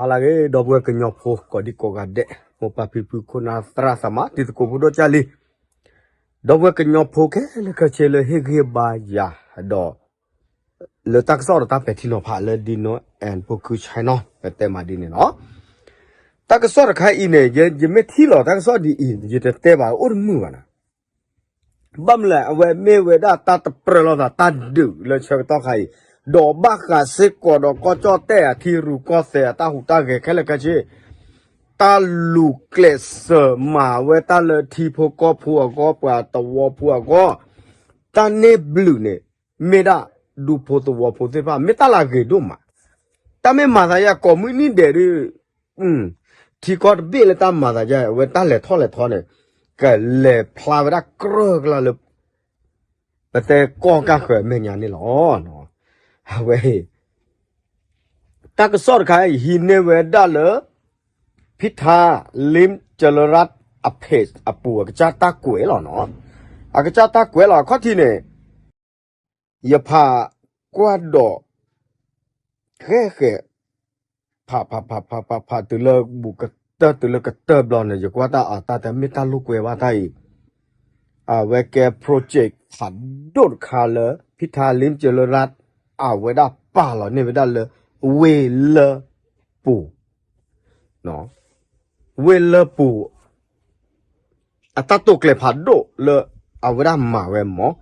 ဟါလၢအဂ့ၤ ဒီပုၢ်ဝဲၢ်ကညီဖိ ကိးဒံကိးဂၤဒဲး မိၢ်ပၢ်ဖံဖု ခိၣ်နၢ်သရၣ်သမါ တံၤသကိးဖိဒိၣ်ကၢ်လံ, ဒီပုၢ်ဝဲၢ်ကညီဖိခဲလၢာ်ခဲဆ့လၢဟ့ၣ်ဂံၢ်ဘါယၤ ဒီး လၢတၢ်ကစီၣ်ဒီးတၢ်ပဲာ်ထံနီၤဖးလၢ Dino and ဖိခု Channel တဲမးဒ်န့ၣ်လီၤ. တၢ်ကစီၣ်တခါအံၤန့ၣ် ယမ့ၢ်ထံၣ်လီၤတၢ်ကစီၣ်ဒ်အံၤ ယတတဲဘၣ်အိၣ်တမုာ်ဘၣ်နၤ ဘၣ်မနုၤလဲၣ် အဝဲမ့ၢ်ဝဲဒၣ်တၢ်တပြၢလိာ်သးတၢ်ဒုးလၢဆၢကတီၢ်ခါအံၤ, ဒီးဘၣ်ဃးစ့ၢ်ကီးဒီးကီၢ်ကၠီၣ်တဲၣ်အထံရူၢ်ကီၢ်သဲးအတၢ်ဟူးတၢ်ဂဲၤခဲလၢာ်ခဲဆ့, တၢ်လူၤကျဲးစၢးမၤဝဲတၢ်လၢထံဖိကီၢ်ဖိအဂီၢ် ပှၤသဝီဖိအဂီၢ်, တၢ်န့ၢ်ဘျုးန့ၣ် မ့ၢ်ဒၣ်ဒူဖိသဝီဖိသ့ၣ်တဖၣ် မ့ၢ်တၢ်လၢအဂ့ၤဒိၣ်မး, တၢ်မ့ၢ်မၤသးယၤကိးမုၢ်နံၤဒဲးဒုး ထံကီၢ်တဘ့ၣ်လၢတၢ်မၤသးယၤ အဝဲတၢ်လဲၤထီၣ်လဲၤထီန့ၣ် ကလဲၤဖျါဝဲဒၣ်ကြၢးကလါလၢ ပတဲကီၢ်ကၢ်ဃၢၤအမဲာ်ညါန့ၣ်လီၤ. အဝဲ တၢ်ကစီၣ်တခါအံၤ ဟံးန့ၢ်ဝဲဒၣ်လၢ ဖံထါ လ့ကလရၣ် အ page အပူၤ အကစၢ်တၢ်ကွဲးလီၤနီၤ, အကစၢ်တၢ်ကွဲးလီၤ အခီၣ်ထံးန့ၣ် ယဖးကွၢ်ဒီး ဃဲဃဲ ဖးဖးဖးဖးဖးဖးတုၤလၢဘူးကတၢၢ်တုၤလၢကတၢၢ်ဘျီန့ၣ် ယကွၢ်တၢ်အတၢ်တဲမ့ၢ်တၢ်လိာ်ကွဲဘၣ်တၢ်အံၤ, အဝဲကဲ project ဖးဒိၣ်တခါလၢ ဖံထါ လ့ကလရၣ် အဝဲဒၣ်ပာ်လီၤန့ၢ်ဝဲဒၣ်လၢ ဝ့ၢ်လၢပူၤ ဝ့ၢ်လၢပူၤ အတၢ်တိာ်ကျဲၤဖးဒိၣ်လၢအဝဲဒၣ်မၤဝဲမး,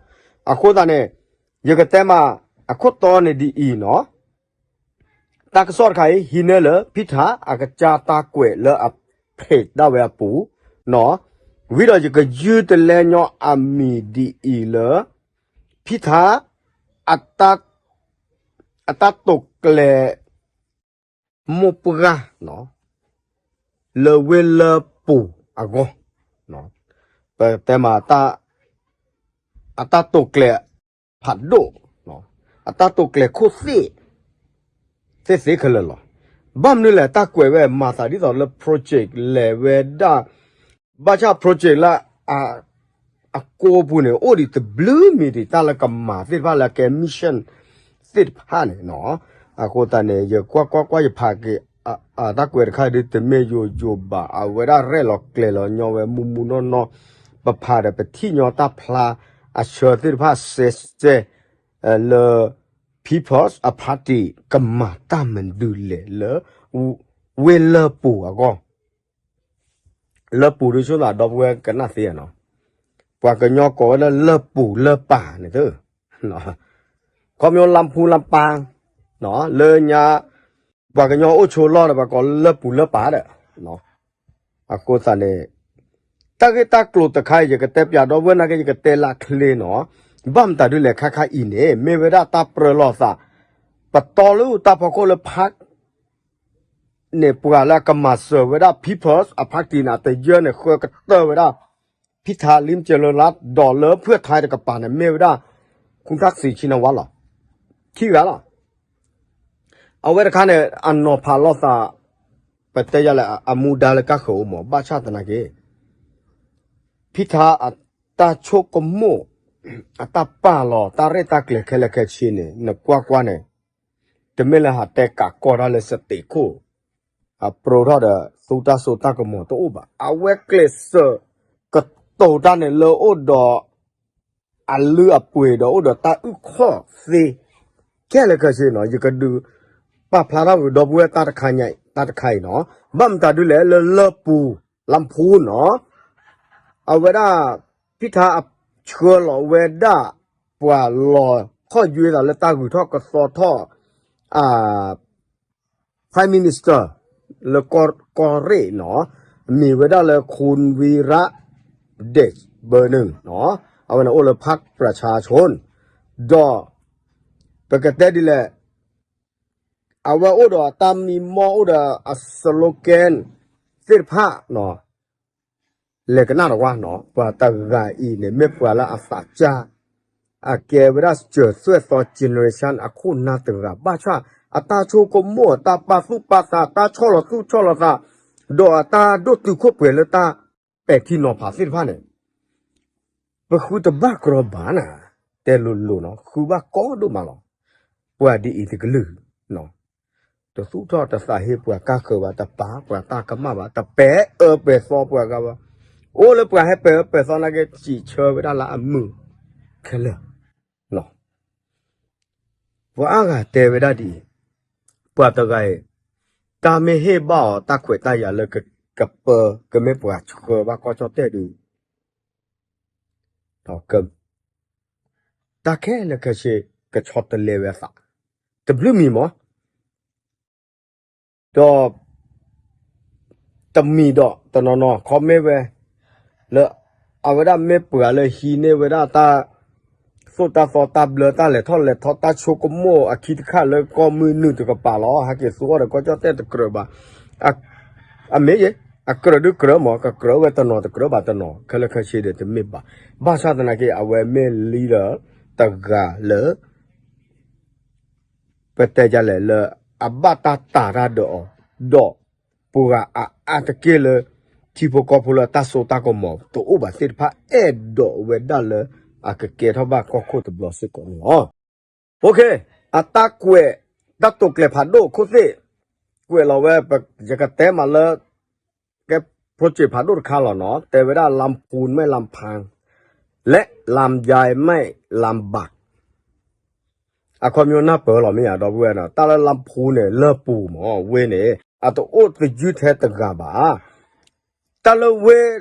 အဃိသတးန့ၣ် ယကတဲမး အခိၣ်တီန့ၣ်ဒ်အံၤနီၤ, တၢ်ကစီၣ်တခါအံၤ ဟံးန့ၢ်လၢ ဖံထါ အကစၢ်တၢ်ကွဲးလၢအ page ဒၣ်ဝဲအပူၤနီၤ, ဝံၤဒီးယကယုၢ်တလဲညီအမံၤဒ်အံၤလၢ ဖံထါ အတၢ် အတၢ်တိာ်ကျဲၤ မိၢ်ပှၢ် လၢဝ့ၢ်လၢပူၤအဂီၢ်, ပတဲမး အတၢ်တိာ်ကျဲၤဖးဒိၣ်, အတၢ်တိာ်ကျဲၤခိၣ်သ့ၣ် သ့ၣ်သ့ခဲလၢာ်လီၤ. ဘၣ်မနုၤလဲၣ် တၢ်ကွဲးဝဲမၤသးဒ်သိးလၢ project လဲၤဝဲဒၣ်, ဘၣ်ဆၣ် project လၢ အကိးပူၤန့ၣ် အိၣ်ဒံးတဘျုးမံၤဒံး တၢ်လၢကမၤသ့ၣ်တဖၣ်လၢကဲ mission သ့ၣ်တဖၣ်န့ၣ်နီၤ, အဃိသတးန့ၣ် ယကွၢ်ကွၢ်ကွၢ်ယဖးက့ၤ တၢ်ကွဲးတခါဒ်တမ့ၢ်ယိာ်ယိာ်ဘၣ် အဝဲဒၣ်ရဲၣ်လီၤကျဲၤလီၤညီဝဲမူမူနီၢ်နီၢ်, ပဖးဒီးပထံၣ်ညီတၢ်ဖျါအဆၢသ့ၣ်တဖၣ်စဲစဲ လၢ People's Party ကမၤတၢ်မနုၤလဲၣ်လၢ ဝ့ၢ်လၢပူၤအဂီၢ်, လၢပူၤဒ်ဆိသးဒီပုၢ်ဝဲၢ်ကနၣ်သ့နီၤ, ပှၤကညီကိးဝဲလၢလၢပူၤလၢပၢ်န့ၣ်သ့, ခီဖျိလမ်းဖူလမ်းပန်း, လၢညါ ပှၤကညီအိၣ်ဆိးလီၢ်ဒီး ပှၤကိးလၢပူၤလၢပၢ်ဒီး, အဃိသတးန့ၣ် တၢ်ဂ့ၢ်တၢ်ကျိၤတခါအံၤ ယကတဲပၠးဒီပုၢ်ဝဲၢ်နာ်က့ ယကတဲလၢချ့နီၤ, ဘၣ်မတၤဒ်လဲၣ်ခါခါအံၤန့ၣ် မ့ၢ်ဝဲဒၣ်တၢ်ပြၢလိာ်သး, ပတီၢ်လၢတၢ်ဖီခိၣ်လၢ park န့ၣ် ပှၤလၢအကမၤစၢၤဝဲဒၣ် People's Party န့ၣ် အတယၢၢ်န့ၣ် ဃၢကတၢၢ်ဝဲဒၣ် ဖံထါ လ့ကလရၣ် ဒီးလၢဖုၣ်ထါတကပၤန့ၣ် မ့ၢ်ဝဲဒၣ် ခူထၣ်စံးဆံနဝါလီၤ, ခံဂၤလီၤ. အဝဲတခါန့ၣ် အနီၤဖးလိာ်သး, ပတဲယၤလဲၣ် အမူဒါလၢကၢ်ဃၢၤအိၣ်မး ဘၣ်ဆၣ်သနာ်က့ ဖံထါအတၢ်ဆိကမိၣ် အတၢ်ပာ်လီၤ တၢ်ရဲၣ်တၢ်ကျဲၤခဲလၢာ်ခဲဆ့န့ၣ် နကွၢ်ကွၢ်န့ၣ် တမ့ၢ်လၢဟးတဲကးကီၢ်တၢ်လၢစတံးခိၣ် အပြိထီၣ်ဒီး သူတၢ်စိတၢ်ကမီၤတအိၣ်ဘၣ်. အဝဲကျဲးစၢးကတိၤတၢ်န့ၣ်လၢအိၣ်ဒီး အလုၢ်အပှ့ၤဒီးအိၣ်ဒီးတၢ်အုၣ်ခီၣ်သ့ ခဲလၢာ်ခဲဆ့နီၤ, ယကဒုးပာ်ဖျါထီၣ်ဝံၤဒီပုၢ်ဝဲၢ်တၢ်တခါညါ တၢ်တခါအံၤနီၤ, ဘၣ်မတၤဒ်လဲၣ် လၢလၢပူၤ လမ်းဖူနီၤ, အဝဲဒၣ် ဖံထါအဆှၢလီၤဝဲဒၣ် ပှၤလီၤခီၣ်ယွဲသးလၢတၢ်ဂုၤထီၣ်ကသီထီၣ် Prime Minister လၢကီၢ်ရ့ၣ်နီၤ, မ့ၢ်ဝဲဒၣ်လၢ คุณวีระเดชเบอร์หนึ่งနီၤ, အဝဲန့ၣ်အိၣ်လၢ พรรคประชาชน ဒီး ပကတဲဒ်လဲၣ် အဝဲအိၣ်ဒီးတၢ်မံမီၢ်အိၣ်ဒီးအ slogan သ့ၣ်တဖၣ်နီၤ လဲၤကနၣ်တဝါနီၤ, ပှၤတဂၤအံၤန့ၣ် မ့ၢ်ပှၤလၢအသးစၢ်, အကဲဝဲဒၣ်စၢၤသွဲၣ်သီ generation အခိၣ်နၢ်တဂၤ ဘၣ်ဆၣ် အတၢ်ဆိကမိၣ် အတၢ်ပာ်သူၣ်ပာ်သး တၢ်ဆီၣ်လီၤသူၣ်ဆီၣ်လီၤသး ဒီးအတၢ်ဒိၣ်တုာ်ခိၣ်ပှဲၤလၢတၢ်ပဲာ်ထံနီၤဖးသ့ၣ်တဖၣ်န့ၣ် ပဃုတဘၣ်ကြီဘၣ်နၤ, တဲလိၤလိၤနီၤ ဃုဘၣ်ကီဒိၣ်မးလီၤ. ပှၤဒ်အံၤတကလုာ်နီၤ, တသူၣ်ထီၣ်တသးဟ့ပှၤကါဃၢၤဘၣ်, တပာ်ပှၤတၢ်ကမၣ်ဘၣ်, တပဲာ်အၢပဲာ်သီပှၤဂၤဘၣ်. အိၣ်လၢပှၤဟဲပဲာ်အၢပဲာ်သီနာ်က့ စံးဆၢဝဲဒၣ်လၢအမုာ်ခဲလၢာ်. ပှၤအါဂၤတဲဝဲဒၣ်ဒ်အံၤ, ပှၤတဂၤအံၤ တၢ်မ့ၢ်ဟ့ၣ်ဘၣ်အီၤတၢ်ခွဲးတၢ်ယာ်လၢကပၢ ကမ့ၢ်ပှၤဆှၢဘၣ်ကီၢ်ကၠီၣ်တဲၣ်ဒီး တၢ်ခဲလၢာ်ခဲဆ့ ကဆီတလဲဝဲအသး တဘျုးမံၤမး ဒီး တမံၤဒီးတနီၤနီၤ ခီမ့ၢ်ဝဲ လၢ အဝဲဒၣ်မ့ၢ်ပှၤလၢဟံးန့ၢ်ဝဲဒၣ်တၢ် သိၣ်တၢ်သီတၢ်ဘျၢတၢ်လဲၤထီၣ်လဲၤထီတၢ်ဆိကမိၣ်အခံတခါလၢကီၢ်မုၢ်နုာ်တကပၤလီၤ. ဟဲက့ၤသူအီၤဒီးကီၢ်ကၠီၣ်တဲၣ်တကြၢးဘၣ်. အမ့ၢ်ယဲ အကြၢးဒုကြၢးမး ကကြၢးဝဲတနီၤတကြၢးဘၣ်တနီၤ ခဲလၢာ်ခဲဆ့ဒီးတမ့ၢ်ဘၣ်. ဘၣ်ဆၣ်သနာ်က့ အဝဲမ့ၢ် leader တဂၤလၢ ပတဲဒ်လဲၣ်လၢ အဘၣ်တၢ်တာ်တၢ်ဒီးအီၤ, ဒီးပှၤအါအါတက့ၢ်လၢ ထံဖိကီၢ်ဖိလၢတၢ်စိတၢ်ကမီၤတအိၣ်ဘၣ်သ့ၣ်တဖၣ် အဲၣ်ဒိးဝဲဒၣ်လၢ အကကဲထီၣ်ဘၣ်ကီၢ်ခိၣ်တဘျီစ့ၢ်ကီးန့ၣ်လီၤ. အတၢ်ကွဲး တၢ်တိာ်ကျဲၤဖးဒိၣ်ခိၣ်သ့ၣ် ကွဲးလီၤဝဲ ယကတဲမးလၢ ကဲ project ဖးဒိၣ်တခါလီၤနီၤ တဲဝဲဒၣ် ลำพูน မ့ၢ် ลำปาง လၢ ลำไย မ့ၢ် ลำบาก အခီပညီနၢ်ပၢၢ်လီၤမ့ၢ်ဧါ ဒီပုၢ်ဝဲၢ်နီၤ တၢ်လၢလၢပူၤန့ၣ် လၢပူၤမ့ၢ်ဝ့ၢ်န့ၣ် အတအိၣ်သယုၢ်ထဲတဂၤဘၣ်. တၢ်လၢဝ့ၢ်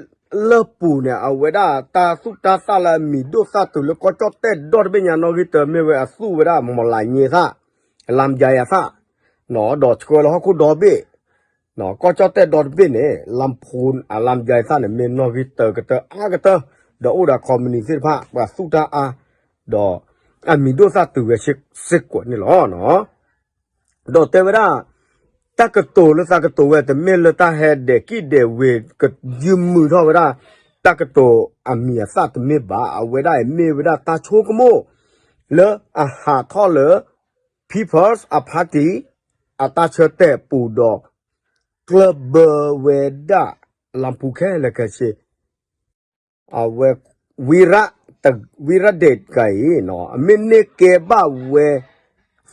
လၢပူၤန့ၣ် အဝဲဒၣ်တၢ်သူၣ်တၢ်သၣ်လၢအမံၤဒိၣ်သၣ်တုၤလၢကီၢ်ကၠီၣ်တဲၣ်ဒီတဘ့ၣ်ညါနီၣ်ဂံၢ်တၢ မ့ၢ်ဝဲအသူၣ်ဝဲဒၣ် မီၢ်လးည့သၣ် လၢမယၤအသၣ် ဒီးဆှၢလၢဟီၣ်ခိၣ်ဒီဘ့ၣ် ကီၢ်ကၠီၣ်တဲၣ်ဒီတဘ့ၣ်န့ၣ် လၢဖူ အလၢမယၤအသၣ်န့ၣ် မ့ၢ်နီၣ်ဂံၢ်တၢကတၢၢ်အါကတၢၢ် ဒီးအိၣ်ဒီး company သ့ၣ်တဖၣ် ပှၤသူၣ်တၢ်အါ ဒီး အမံၤဒိၣ်သၣ်တုၤဝဲစ့ၢ်ကီးန့ၣ်လီၤ. ဒီးတဲဝဲဒၣ် တၢ်ကတိၤလၢသးကတိၤဝဲ တမ့ၢ်လၢတၢ်ဟဲဒဲးကံၣ်ဒဲးဝ့ၤ ကယုၢ်မုာ်ထီၣ်ဝဲဒၣ် တၢ်ကတိၤအမံၤအသၣ်တမ့ၢ်ဘၣ်. အဝဲဒၣ်အံၤမ့ၢ်ဝဲဒၣ်တၢ်ဆိကမိၣ် လၢအဟးထီၣ်လၢ People's Party အတၢ်ဆၢတဲာ်ပူၤဒီး ကျၢၢ်ဘၢဝဲဒၣ် လၢဖူခဲလၢာ်ခဲဆ့ အဝဲ ဝံရ ဝံရဒ့ၣ်တဂၤအံၤ အမ့ၢ်န့ၢ်ကဲဘၣ်ဝဲ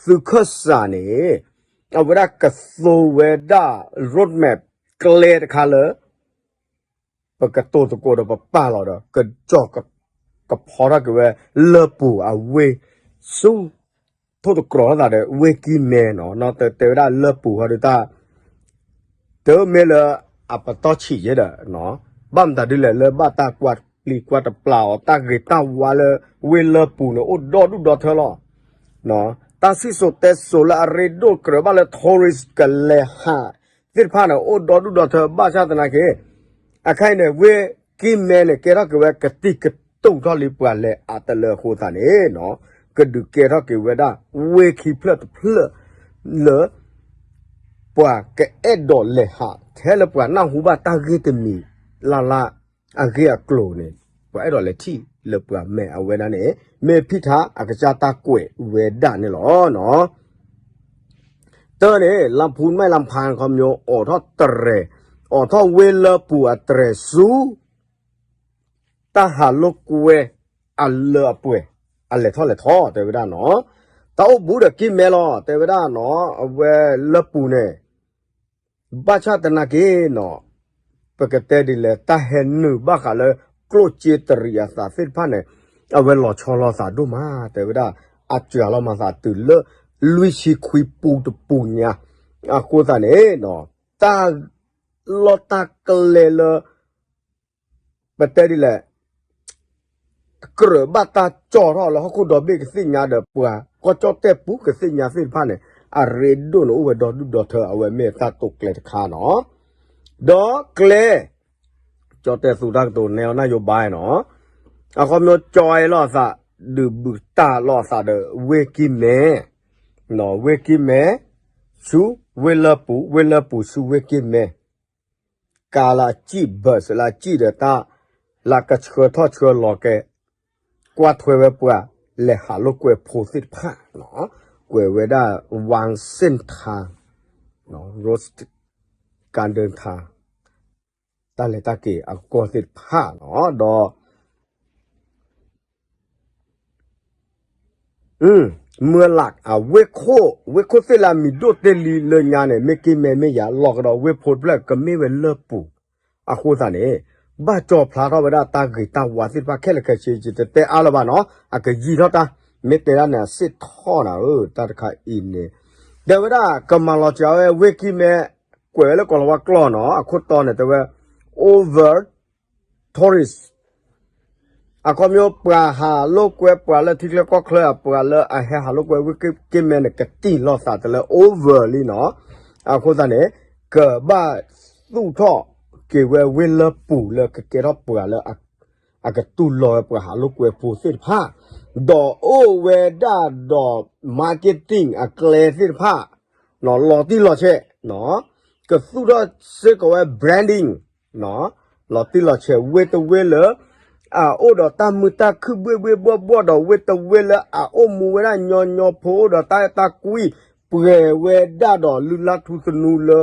သုးခၢၣ်စးန့ၣ် အဝဲဒၣ်ကသိဝဲဒၣ် roadmap ကျဲတခါလၢ ပကတိၤသကိးဒီးပပာ်လီၤဒီး ကစီၤ ကဖီထီၣ်က့ၤဝဲ လၢပူၤအဝ့ၢ်ဆူ ထိၣ်သတြီၤထီၣ်သးဒီး ဝ့ၢ်ကံၢ်မဲနီၤ နီၢ်တဲတဲဝဲဒၣ်လၢပူၤဟီဒုးတၢ် တမ့ၢ်လၢအပတီၢ်ဆံးယဲဒီး ဘၣ်မတၤဒ်လဲၣ်လၢဘၣ်တၢ်ကွၢ်ပျံၤကွၢ်တပျၢ်အီၤ တၢ်ဂ့ၤတၢ်ဝါလၢဝ့ၢ်လၢပူၤန့ၣ် အိၣ်ဒီဒူၣ်ဒီထၢလီၤ. တၢ်စံၣ်စိၤတဲစိၤလၢအရ့ဒိၣ်ကြၢးဘၣ်လၢ tourist ကလဲၤဟးသ့ၣ်တဖၣ်န့ၣ် အိၣ်ဒီဒူၣ်ဒီထၢ ဘၣ်ဆၣ်သနာ်က့ အခါအံၤန့ၣ် ဝ့ၢ်ကံၢ်မဲန့ၣ် ကဲထီၣ်က့ၤဝဲကသံၣ်ကတိၤထီၣ်လံပှၤလဲၤအါတလၢအဃိသတးန့ၣ် ကဒုးကဲထီၣ်က့ၤဝဲဒၣ် ဝ့ၢ်ခံဖျၢၣ်တဖျၢၣ်လၢ ပှၤကအဲၣ်ဒိးလဲၤဟး ထဲလၢပှၤနၢ်ဟူဘၣ်တၢ်ဂ့ၢ်တမံၤလၢ်လၢ် အဂ့ၢ်အကျိၤန့ၣ် ပှၤအဲၣ်ဒိးလဲၤထံၣ်လၢပှၤမဲာ်အဝဲဒၣ်န့ၣ် မ့ၢ်ဖံးထါအကစၢ်တၢ်ကွဲးဝဲဒၣ်န့ၣ်လီၤ. တၢ်န့ၣ် လၢဖူမဲၢ်လၢဖၣ်ခီပညီ အိးထီၣ်တြဲၤ အိးထီၣ်ဝ့ၢ်လၢပူၤအတြဲၤဆူ တၢ်ဟးလိာ်ကွဲ အလၢအပှဲၤ အလဲၤထီၣ်လဲၤထီ တဲဝဲဒၣ်နီၤ တၢ်အိၣ်ဘူးဒီးကံၢ်မဲလီၤ တဲဝဲဒၣ်နီၤ အဝဲလၢပူၤန့ၣ် ဘၣ်ဆၣ်သနာ်က့နီၤ ပကတဲဒ်လဲၣ် တၢ်ဟဲနုာ်ဘၣ်ဃးလၢ ကျိၣ်စ့တရံးအသးသ့ၣ်တဖၣ်န့ၣ် အဝဲလီၤဆီလိာ်သးဒိၣ်မး တဲဝဲဒၣ် အစှၤလီၤမၤသးတုၤလၢ လွံၢ်ဆံခွံပူၤတပူၤညါ အဃိသတးန့ၣ် တၢ် လီၢ်တၢ်ကျဲလၢ ပတဲဒ်လဲၣ် ကြၢးဘၣ်တၢ်ကၠီၣ်ထီၣ်လၢဟီၣ်ခိၣ်ဒီဘ့ၣ်ကသ့ၣ်ညါဒီးပှၤ ကီၢ်ကၠီၣ်တဲၣ်ပူၤကသ့ၣ်ညါသ့ၣ်တဖၣ်န့ၣ် အရ့ဒိၣ်န့ၣ်အိၣ်ဝဲဒီဒူၣ်ဒီထၢ အဝဲမ့ၢ်တၢ်တိာ်ကျဲၤတခါနီၤ ဒီးကျဲ ကၠီၣ်တဲၣ်သူတၢ်ကတိၤနဲအီၤနၢ်ယိၤဘါနီၤ အခီပညီကၠီၣ်အံၤလိာ်အသး ဒုးဘူးတၢ်လိာ်အသးဒီးဝ့ၢ်ကံၢ်မဲ ဝ့ၢ်ကံၢ်မဲ ဆူဝ့ၢ်လၢပူၤ ဝ့ၢ်လၢပူၤဆူဝ့ၢ်ကံၢ်မဲ ကါလၢအစံၣ် ဘၢၣ်စၢလၢအစံၣ်ဒီးတၢ် လၢကဆှၢထီၣ်ဆှၢလီၤကဲ ကွၢ်ထွဲဝဲပှၤ လဲၤဟးလိာ်ကွဲဖိသ့ၣ်တဖၣ် ကွဲးဝဲဒၣ် ဝၣ်စ့ၣ်ထါ ရိး ကၣ်ဒၢထါ တၢ်လဲၤတၢ်က့ၤအကီၢ်သ့ၣ်တဖၣ်နီၤ ဒီး မၢလး အဝ့ၢ်ခိၣ် ဝ့ၢ်ခိၣ်သ့ၣ်လၢအမံၤဒိၣ်တ့ၢ်လံလၢညါန့ၣ် မ့ၢ်က့ၤမဲာ်မ့ၢ်ယၤလီၤကဒီးဝ့ၢ်ဖိတဖျၢၣ်ကမ့ၢ်ဝဲလၢပူၤ အဃိသတးန့ၣ် ဘၣ်ကၠီဖျါထီၣ်ဝဲဒၣ်တၢ်ဂ့ၤတၢ်ဝါသ့ၣ်တဖၣ်ခဲလၢာ်ခဲဆ့ ယတတဲအါလၢၤဘၣ်နီၤ အကယံာ်ထီၣ်တၢ် မ့ၢ်တဲဒၣ်န့ၣ် အစ့ၣ်ထီၣ်နၤဧၢ တၢ်တခါအံၤန့ၣ် တဲဝဲဒၣ်ကမၤလီၤစှၤဝဲဝ့ၢ်ကံၢ်မဲ ကွဲးဝဲလၢကီၢ်လီၤဝါကျိာ်နီၤ အခိၣ်တီန့ၣ်တဲဝဲ over tourist အခီပညီ ပှၤဟးလိာ်ကွဲ ပှၤလၢထံချၢကီၢ်ချၢ ပှၤလၢအဟဲဟးလိာ်ကွဲဝ့ၢ်က့မဲန့ၣ် ကတံၢ်လိာ်သးတလၢ over လံနီၤ. အဃိသတးန့ၣ် ကဘၣ်သူၣ်ထီၣ်က့ၤဝဲဝ့ၢ်လၢပူၤလၢကကဲထီၣ်ပှၤလၢ အကတူၢ်လိာ်ဝဲပှၤဟးလိာ်ကွဲဖိသ့ၣ်တဖၣ်, ဒီးအိၣ်ဝဲဒၣ်ဒီး marketing အကျဲသ့ၣ်တဖၣ် လီၤတံၢ်လီၤဆဲး, ကသူၣ်ထီၣ်စ့ၢ်ကီးဝဲ branding လီၤတံၢ်လီၤဆဲး ဝ့ၢ်တဝ့ၢ်လၢ အအိၣ်ဒီးတၢ်မုာ်တၢ်ခုၣ်ဘှ့ၣ်ဘှ့ၣ်ဘှီၣ်ဘှီၣ်ဒီး ဝ့ၢ်တဝ့ၢ်လၢအအိၣ်မူဝဲဒၣ်ညီညီဖိ အိၣ်ဒီးတၢ်အဲၣ်တၢ်ကွံ ပှဲၤဝဲဒၣ်ဒီးလုၢ်လၢ်ထူသနူလၢ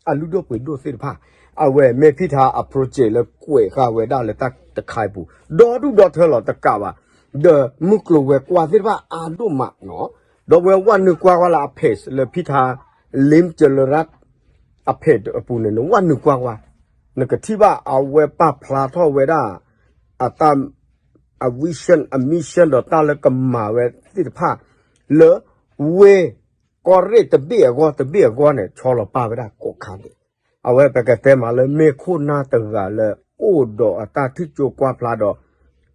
အလုၢ်ဒိၣ်ပှ့ၤဒိၣ်သ့ၣ်တဖၣ်, အဝဲမ့ၢ်ဖံထါအ project လၢကွဲးဃာ်ဝဲဒၣ်လၢတၢ်တခါအံၤပူၤ ဒီဒူၣ်ဒီထၢလီၤတကးဘၣ်, ဒီးမုၢ်ကျိၤဝဲၤကွာ်သ့ၣ်တဖၣ်အါဒိၣ်မး ဒီးဝဲဝဲနုာ်ကွၢ်ကွၢ်လၢအ page လၢဖံထါ လ့ကလရၣ် အ page အပူၤန့ၣ် နဝဲနုာ်ကွၢ်ကွၢ်, နကထံၣ်ဘၣ်အဝဲပာ်ဖျါထီၣ်ဝဲဒၣ် အတၢ် အ vision အ mission ဒီးတၢ်လၢကမၤဝဲသ့ၣ်တဖၣ် လၢ ဝ့ၢ်ကီၢ်ရ့ၣ်တဘ့ၣ်အဂီၢ်တဘ့ၣ်အဂီၢ်န့ၣ် ဆီလီၤပာ်ဝဲဒၣ်ကိးခါန့ၣ်, အဝဲပကတဲမးလၢမ့ၢ်ခိၣ်နၢ်တဂၤလၢအိၣ်ဒီးအတၢ်ထံၣ်ကၠိကွၢ်ဖျါဒီး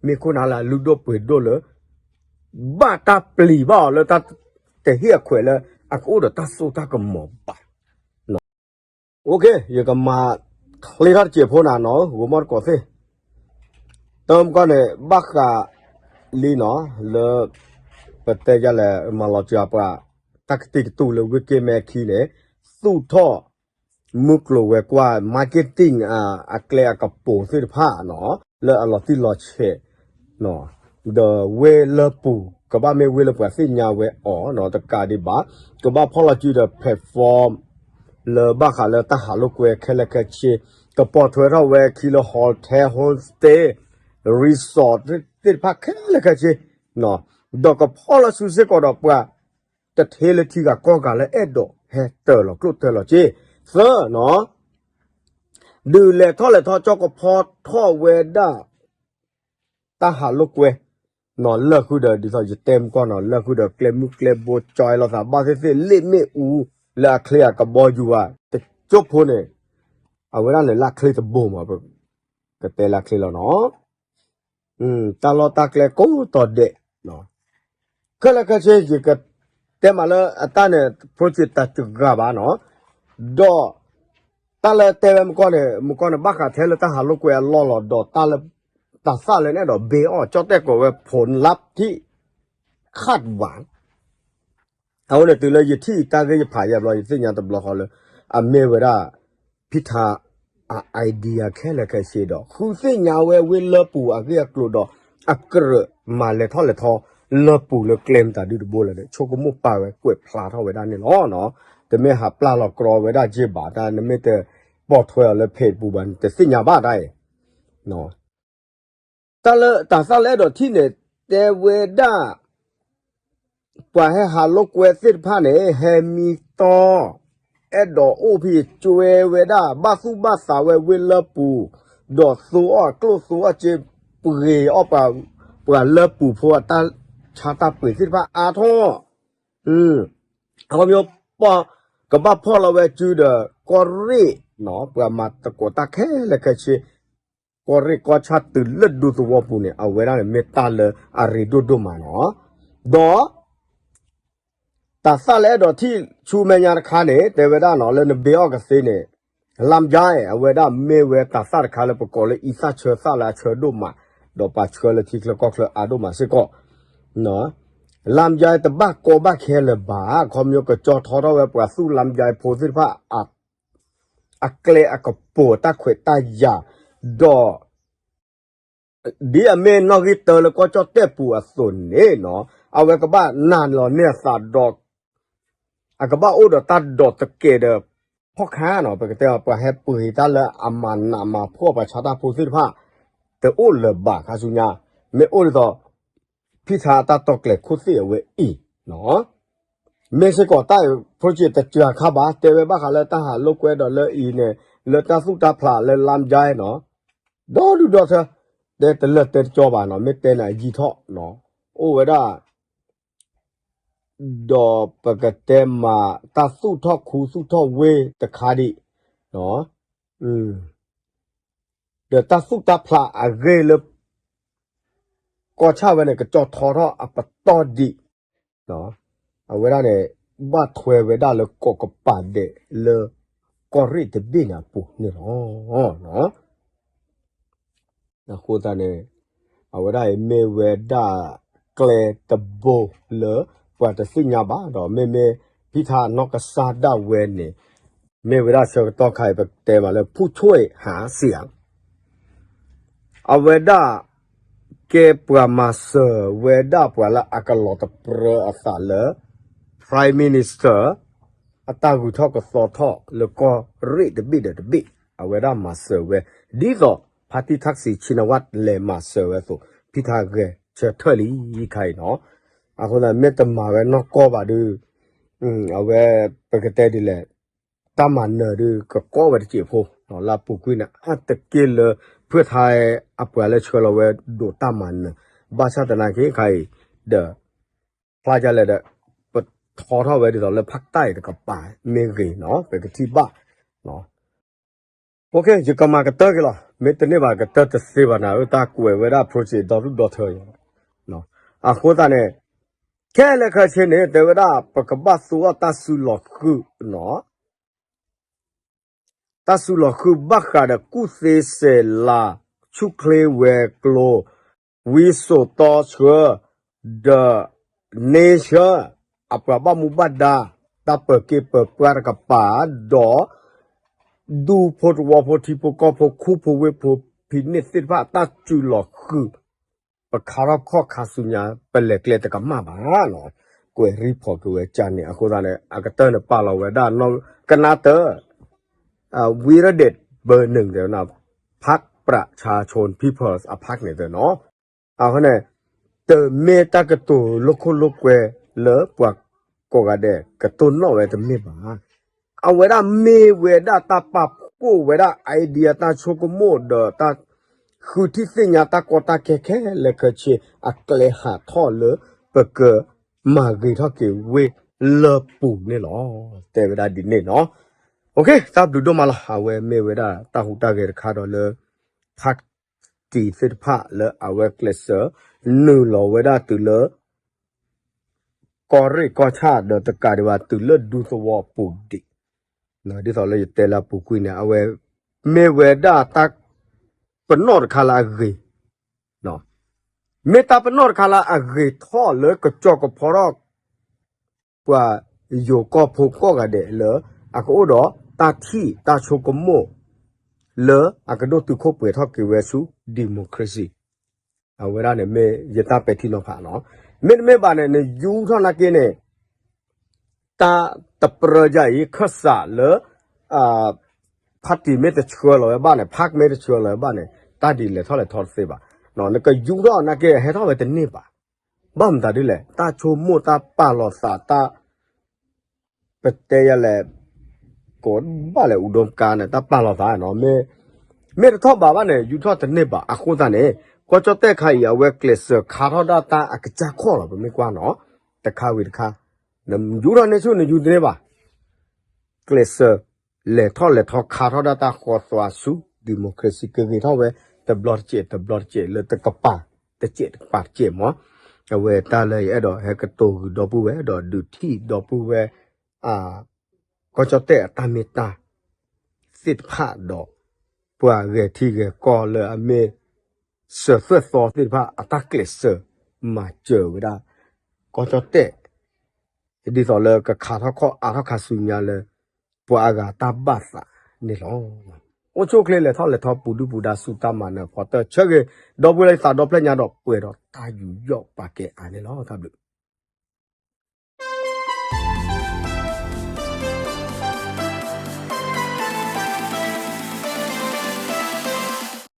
မ့ၢ်ခိၣ်နၢ်လၢအလုၢ်ဒိၣ်ပှ့ၤဒိၣ်လၢ ဘၣ်တၢ်ပျံၤဘၣ်အီၤလၢတၢ်တဟ့ၣ်အခွဲးလၢ အကအိၣ်ဒီးတၢ်စိတၢ်ကမီၤဘၣ် ယကမၤချ့ထီၣ်တစဲးဖိနၤနီၤ ဂိၤမီၣ်တကိးသ့ၣ်, တၢ်မကီၢ်န့ၣ် ဘၣ်ဃးလံနီၤ လၢ ပတဲယၤလဲၣ် မၤလီၤစှၤပှၤ တၢ်ကတံာ်ကတူာ်လၢဝ့ၢ်က့မဲခံန့ၣ် သူၣ်ထီၣ် မုၢ်ကျိၤဝဲၤကွာ် marketing အကျဲအကပိၤသ့ၣ်တဖၣ်နီၤ လၢအလီၤတံၢ်လီၤဆဲး ဒီးဝ့ၢ်လၢပူၤ ကဘၣ်မ့ၢ်ဝ့ၢ်လၢပှၤသ့ၣ်ညါဝဲအီၤနီၤ တကးဒံးဘၣ် ကဘၣ်ဖီၣ်လီၤစုဒီး platform လၢဘၣ်ဃးလၢတၢ်ဟးလိာ်ကွဲခဲလၢာ်ခဲဆ့ ကပိာ်ထွဲထီၣ်ဝဲခံလၢ hotel, homestay, resort သ့ၣ်တဖၣ်ခဲလၢာ်ခဲဆ့ ဒီးကဖီၣ်လီၤစုစ့ၢ်ကီးဒီးပှၤ တထ့လၢထံဂၤကီၢ်ဂၤလၢအဲၣ်ဒိးဟဲတၢၤလီၤကျိၣ်တၢၤလီၤစ့, သၢနီၤ ဒုးလဲၤထီၣ်လဲၤထီၣ်ကၠီကဖီထီၣ်ဝဲဒၣ် တၢ်ဟးလိာ်ကွဲ လၢာ်ဃုာ်ဒီး ဒ်သိးယတဲမုၢ်ကီၢ်နီၤ လၢာ်ဃုာ်ဒီးကျဲမုၢ်ကျဲဘိ ကၠီလီၤသးဘၣ်သ့ၣ်သ့ၣ် လ့ၣ်မ့ၣ်အူ လၢအချ့အကဘီယူၤဧါ တကၠိဖိန့ၣ် အဝဲဒၣ်န့ၣ်လၢအချ့တဘိမး ကတဲလၢအချ့လီၤနီၤ တၢ်လီၢ်တၢ်ကျဲကိးတီၤဒဲး ခဲလၢာ်ခဲဆ့ ယကတဲမးလၢအတၢ်န့ၣ် project တၢ်တဂၤဘၣ်နီၤ, ဒီး တၢ်လၢတဲဝဲမုၢ်ကီၢ်န့ၣ် မုၢ်ကီၢ်န့ၣ် ဘၣ်ဃးထဲလၢတၢ်ဟးလိာ်ကွဲအလီၢ်လီၤ ဒီးတၢ်လၢ တၢ်သၣ်လၢနအဲၣ်ဒိးဘ့အီၣ် ကၠီၣ်တဲၣ်ကိးဝဲ ผลลัพธ์ที่คาดหวัง အဃိန့ၣ် တုၤလၢယထံၣ်တၢ်ဂ့ၢ်ယဖးယဲဘျီ ယသ့ၣ်ညါတဘျီဃီလၢ အမ့ၢ်ဝဲဒၣ် ဖံထါ အ idea ခဲလၢာ်ခဲဆ့ဒီး ဃုသ့ၣ်ညါဝဲဝ့ၢ်လၢပူၤအဂ့ၢ်အကျိၤဒီး အကြၢးမၤလဲၤထီၣ်လဲၤထီ လၢပူၤလၢကျဲမတၤဒုတဘိလဲၣ်န့ၣ် ဆိကမိၣ်ပာ်ဝဲကွဲးဖျါထီၣ်ဝဲဒၣ်န့ၣ်လီၤ. တမ့ၢ်ဟးပျၢ်လီၤကြီဝဲဒၣ်က့ဘၣ် တၢ်နမ့ၢ်တပိာ်ထွဲအီၤလၢ page ပူၤဘၣ် နတသ့ၣ်ညါဘၣ်တၢ်အံၤ တၢ်လၢတၢ်သၣ်လၢအဲၣ်ဒိးထံၣ်န့ၣ် တဲဝဲဒၣ် ပှၤဟဲဟးလိာ်ကွဲသ့ၣ်တဖၣ်န့ၣ် ဟဲမံတီ အဲၣ်ဒိးအိၣ်ဖဲကၠွဲဝဲဒၣ် ဘၣ်သူၣ်ဘၣ်သးဝဲဝ့ၢ်လၢပူၤ ဒီးသိအီၣ်ကျိၣ်သိအီၣ်စ့ ပှ့ၤအီၣ်ပှၤ ပှၤလၢပူၤဖိအတၢ်ဆါတၢ်ပှ့ၤသ့ၣ်တဖၣ်အါထီၣ် အခီပညီ ကဘၣ်ဖီၣ်လီၤဝဲစုဒီး ကီၢ်ရ့ၣ် ပှၤမၤသကိးတၢ်ခဲလၢာ်ခဲဆ့ ကီၢ်ရ့ၣ်ကီၢ်ဆၣ်တုၤလၢဒူသဝီပူၤန့ၣ် အဝဲဒၣ်န့ၣ်မ့ၢ်တၢ်လၢအရ့ဒိၣ်ဒိၣ်မးနီၤ. ဒီး တၢ်သၣ်လၢအဲၣ်ဒိးထံၣ်ဆူမဲာ်ညါတခါန့ၣ် တဲဝဲဒၣ်နီၤ လၢနဘ့အီၣ်ကသ့န့ၣ် လါမယါ အဝဲဒၣ်မ့ၢ်ဝဲတၢ်သၣ်တခါလၢပကိးလၢအံသၣ်ဆၢသၣ်လၢအဆၢဒိၣ်မး ဒီးပှၤဆှၢလၢထံချၢကီၢ်ချၢအါဒိၣ်မးစ့ၢ်ကီး လါမယါ တဘၣ်ကီဘၣ်ခဲလၢၤဘၣ် အခီပညီကကၠီထီထီၣ်ဝဲပှၤသူၣ်လါမယါဖိသ့ၣ်တဖၣ် အကျဲအကပိၤတၢ်ခွဲးတၢ်ယာ် ဒီး ဒ်အမ့ၢ်နီၣ်ဂံၢ်တၢလၢကီၢ်ကၠီၣ်တဲၣ်ပူၤအသိးန့ၣ်နီၤ အဝဲကဘၣ်နာ်လီၤန့ၢ်အသးဒီး အကဘၣ်အိၣ်ဒီးတၢ်ဒိးသကဲးဒီးဖီၣ်ခါနီၤ ပကတဲအီၤ ပှၤဟဲပှ့ၤတၢ်လၢအမၤနးမၤဖှီၣ်ပှၤဆါတၢ်ဖိသ့ၣ်တဖၣ် တအိၣ်လၢၤဘၣ်ခါဆူညါ မ့ၢ်အိၣ်ဒ်သိး ဖံထါအတၢ်တီၢ်ကျဲၤခိၣ်သ့ၣ်အဝဲအံၤ မ့ၢ်စ့ၢ်ကီးတၢ် project တစှၤခါဘၣ် တဲဝဲဘၣ်ဃးလၢတၢ်ဟးလိာ်ကွဲဒီးလၢအံၤန့ၣ် လၢတၢ်သူၣ်တၢ်ဖျးလၢလါမၠဲနီၤ ဒီဒူၣ်ဒီထၢ တဲတလၢာ်တဲတကၠီဘၣ်နီၤ မ့ၢ်တဲန့ၣ်အယံာ်ထီၣ် အိၣ်ဝဲဒၣ် ဒီးပကတဲမၤတၢ်သူၣ်ထီၣ်ခူသူၣ်ထီၣ်ဝ့တခါဒံး ဒီးတၢ်သူၣ်တၢ်ဖျးအဂ့ၢ်လၢ ကီၢ်ဆၣ်ဝဲန့ၣ် ကကၠီထီထီၣ်အပတီၢ်ဒံး အဝဲဒၣ်န့ၣ် ဘၣ်ထွဲဝဲဒၣ်လၢကိးကပၤဒဲးလၢ ကီၢ်ရ့ၣ်တဘ့ၣ်န့ၣ်အပူၤန့ၣ်လီၤ. အဃိသတးန့ၣ် အဝဲဒၣ်အံၤမ့ၢ်ဝဲဒၣ်ကျဲတဘိလၢ ပှၤတသ့ၣ်ညါဘၣ်ဒီး မ့မ့ၢ်ဖံထါအနီၢ်ကစၢ်ဒၣ်ဝဲန့ၣ် မ့ၢ်ဝဲဒၣ်ဆၢကတီၢ်ခါအံၤ ပတဲမးလၢ ဖူၣ်ဆွဲၣ်ဟးစံၣ်ဧါ အဝဲဒၣ် ကဲပှၤမၤစၢၤဝဲဒၣ်ပှၤလၢအကလီၤတပြၢအသးလၢ Prime Minister အတၢ်ဂုၤထီၣ်ကသီထီၣ်လၢကီၢ်ရ့ၣ်တဘ့ၣ်ဒီးတဘ့ၣ် အဝဲဒၣ်မၤစၢၤဝဲ ဒ်သိး ဖါတံၣ်ထၣ်စံၣ် ဆံနဝၣ် လဲၤမၤစၢၤဝဲအသိး ဖံထါဂဲၤဆၢထၢၣ်လံခါအံၤနီၤ. အဃိသတး မ့ၢ်တမၤဝဲနီၢ်ကီၢ်ဘၣ်ဒီး အဝဲ ပကတဲဒ်လဲၣ် တၢ်မၤနၢၤဒုးကကီဝဲတစဲးဖိ လၢအပူၤကွံာ်န့ၣ် အါတက့ၢ်လၢ ဖုၣ်ထါအပှၤလၢဆှၢလီၤဝဲဒိးတၢ်မၤနၢၤ ဘၣ်ဆၣ်သနာ်က့ခါအံၤ ဒီး ဖျါဒ်လဲၣ်ဒီး ပထီထီၣ်ဝဲဒ်သိးလၢဖးတၢ်အံၤတကပၤမ့ၢ်ဂ့ၤနီၤ ပကထံၣ်ဘၣ် ယကမၤကတၢၢ်က့ၤလီၤ မ့ၢ်တန့ၢ်ဘၣ်ကတၢၢ်တသ့ဘၣ်နၤဧၢ တၢ်ကွဲးဝဲဒၣ် project ဒီဒူၣ်ဒီထၢ အဃိသတးန့ၣ် ခဲလၢာ်ခဲဆ့န့ၣ် တဲဝဲဒၣ် ပကဘၣ်သူအီၤတၢ်စုလီၤဃုာ်နီၤ တၢ်စုလီၤဃုာ်ဘၣ်ဃးဒီးကူၣ်သ့စဲးလၤ ဆူၣ်ချ့ဝဲၤကျိၤ ဝံစိာ်တီဆှၢ ဒီး nation အပှၤဘၣ်မူဘၣ်ဒါ တၢ်ပၢၤက့ၤပၢၤပှၢ်တကပၤ ဒီး ဒူဖိတဝီဖိထံဖိကီၢ်ဖိ ခူဖိဝ့ၢ်ဖိ ဖံးန့ၢ်သ့ၣ်တဖၣ် တၢ်စုလီၤဃုာ် ပခါထီၣ်ခီၣ်ခါဆူညါ ပလဲၤကျဲတကမၣ်ဘၣ်နီၤ ကွဲးရံဖီၣ်က့ၤဝဲကၢ်န့ၣ် အဃိသတးန့ၣ် အကတၢၢ်န့ၣ်ပာ်လီၤဝဲဒၣ် ကနါတၢၢ် ဝံရဒ့း ဘၢၣ်နုၣ် တဲဝဲဒၣ် พรรคประชาชน People's အ พรรค န့ၣ်တဲနီၤ အဃိန့ၣ် တမ့ၢ်တၢ်ကတိၤလိာ်ခိၣ်လိာ်ကွဲလၢပှၤကိးဂၤဒဲး ကတိၤနီၣ်ဝဲတမ့ၢ်ဘၣ် အဝဲဒၣ်မ့ၢ်ဝဲဒၣ်တၢ်ပာ်ဖှိၣ်ဝဲဒၣ် idea တၢ်ဆိကမိၣ်ဒီးတၢ် ဃုထံၣ်သ့ၣ်ညါတၢ်ကီတၢ်ခဲခဲလၢာ်ခဲဆ့ အကျဲဟးထီၣ်လၢပကမၤဂ့ၤထီၣ်က့ၤဝ့ၢ်လၢပူၤန့ၣ်လီၤ. တဲဝဲဒၣ်ဒ်န့ၣ်နီၤ တၢ်ဘျုးဒိၣ်မးလီၤ အဝဲမ့ၢ်ဝဲဒၣ်တၢ်ဟူးတၢ်ဂဲၤတခါဒီးလၢ party သ့ၣ်တဖၣ်လၢအဝဲကျဲးစၢး နုာ်လီၤဝဲဒၣ်တုၤလၢ ကီၢ်ရ့ၣ်ကီၢ်ဆၣ်ဒီးတကးဒံးဘၣ်တုၤလၢဒူသဝီပူၤဒံး ဒ်သိးလၢယတဲလၢအပူၤကွံာ်န့ၣ် အဝဲ မ့ၢ်ဝဲဒၣ်တၢ်ပနီၣ်တခါလၢအဂ့ၤ မ့ၢ်တၢ်ပနီၣ်တခါလၢအဂ့ၤထီၣ်လၢကကၠီကဖီထီၣ် ပှၤယိၤကီၢ်ဖိကိးဂၤဒဲးလၢ အကအိၣ်ဒီးတၢ်ထံၣ်တၢ်ဆိကမိၣ် လၢအကဒိၣ်တုာ်ခိၣ်ပှဲၤထီၣ်က့ၤဝဲဆူ democracy အဝဲဒၣ်န့ၣ်မ့ၢ်ယတၢ်ပဲာ်ထံနီၤဖးနီၤ မ့တမ့ၢ်ဘၣ်န့ၣ် နယူထီၣ်နာ်က့န့ၣ် တၢ်တပြၢယၤအံၤ ခၢၣ်စးလၢ party မ့ၢ်တဆှၢလီၤဝဲဘၣ်န့ၣ် party မ့ၢ်တဆှၢလီၤဝဲဘၣ်န့ၣ် တၢ်ဒ်လဲၤထီၣ်လဲၤထီတသ့ဘၣ်. နကယူထီၣ်နာ်က့ ဟဲထီၣ်ဝဲတန့ၢ်ဘၣ်. ဘၣ်မတၤဒ်လဲၣ် တၢ်ဆိကမိၣ်တၢ်ပာ်လီၤသးတၢ် ပတဲယၤလဲၣ် ကိးဘၣ်လဲၣ် အူဒိကါန့ၣ် တၢ်ပာ်လီၤသးနီၤ မ့ၢ်တထီၣ်ဘးဘၣ်န့ၣ် ယူထီၣ်တန့ၢ်ဘၣ်. အဃိသတးန့ၣ် ကီၢ်ကၠီၣ်တဲၣ်ခါအံၤ အဝဲကျဲးစၢးခါထီၣ်ဒၣ်တၢ်အကစၢ်ခီၣ်လီၤ ပမ့ၢ်ကွၢ်နီၤ တခါဝံၤတခါ နယူထီၣ်န့ၢ်ဆူၣ် နယူတန့ၢ်ဘၣ် ကျဲးစၢး လဲၤထီၣ်လဲၤထီခါထီၣ်ဒၣ်တၢ်ဃီသွါဆူ democracy ကဂ့ၤထီၣ်ဝဲ တဘျီတစဲးတဘျီတစဲးလၢတကပၤတစဲးတကပၤတစဲးမး. အဝဲတၢ်လၢယအဲၣ်ဒိးဟဲကတိၤဂုာ်ဒီပုၢ်ဝဲၢ် ဒီးဒုးထံၣ်ဒီပုၢ်ဝဲၢ် ကီၢ်ကၠီၣ်တဲၣ်အတၢ်မ့ၢ်တၢ် သ့ၣ်တဖၣ်ဒီး ပှၤဂဲၤထံဂဲၤကီၢ်လၢအမ့ၢ် စၢၤသွဲၣ်သီသ့ၣ်တဖၣ် အတၢ်ကျဲးစၢးမၤစၢၤဝဲဒၣ် ကီၢ်ကၠီၣ်တဲၣ် ဒ်သိးလၢကခးထီၣ်ခီၣ်အါထီၣ်ခါဆူညါလၢ ပှၤအဂၤတၢ်ဘၣ်သးန့ၣ်လီၤ. အိၣ်ဆူၣ်အိၣ်ချ့လဲၤထီၣ်လဲၤထီပူၤဒုၣ်ပူၤဒါဆူတၢ်မၤနၢၤဖီတၢၢ်ဆၢဂ့ၤ ဒီပုၢ်ဝဲၢ်လၢသးဒီဖျၢၣ်ညါဒီးပှဲၤဒီးတၢ်ယူးယီၣ်ပာ်ကဲအါန့ၣ်လီၤ. တၢ်ဘျုး